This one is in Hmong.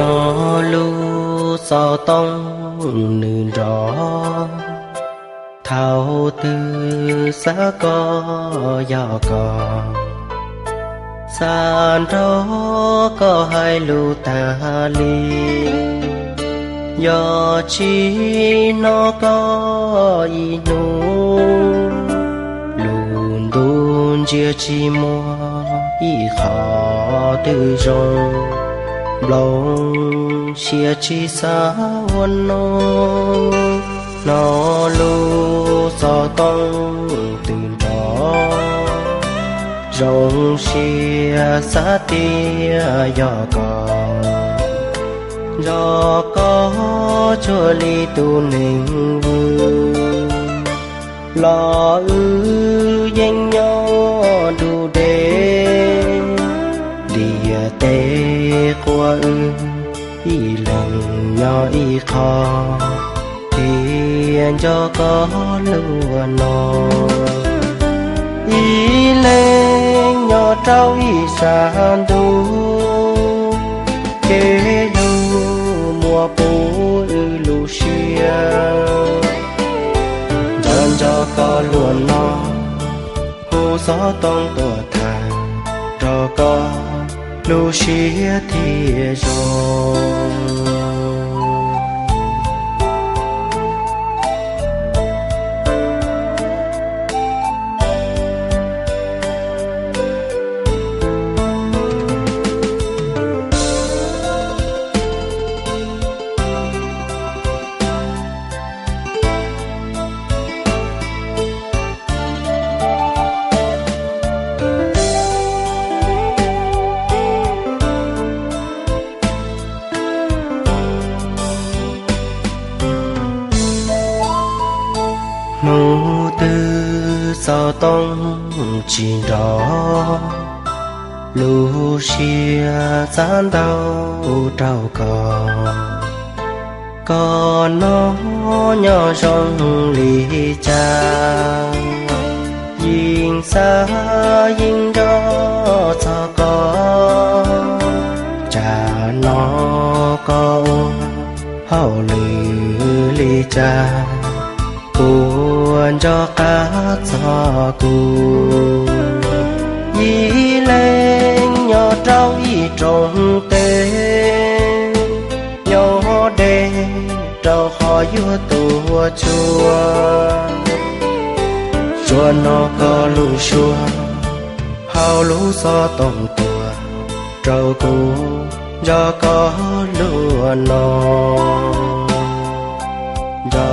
Nov lub xov tooj nws nrov, thaum twg xav koj yog koj, xav nrog koj hais lus tas li. Yog tsis hnov koj ib hnub, lub ntuj ntsia tsis muaj ib qho twg zoo. Nplooj siab tsis xav ua no, nov lub xov tooj twb nrov, zoo siab xav tias yog koj, nrog koj cuag li tus neeg vwm los wb yeej nyob nruj deb, ntiaj teb quas wb ib leeg nyob ib qho, thiaj nco koj luag no. Ib leeg nyob rau ib sab ntuj, kev hlub muaj puv wb lub siab, nco nco koj luag no, hu xov tooj tuaj tham, nrog koj lub siab thiaj zoo. Hnub twg xov tooj tsis nrov, lub siab xav ntau rau koj. Koj no nyob zoo li cas, yeej xav yeej nco txog koj. Tsam no koj ua hauj lwm li cas, puas nco qab txog kuv? Ib leeg nyob rau ib rooj teb, nyob deb rau qhov yuav tuaj tsuag. Tsuas hnov koj lub suab hauv lub xov tooj tuaj rau kuv, nco koj luag no, nco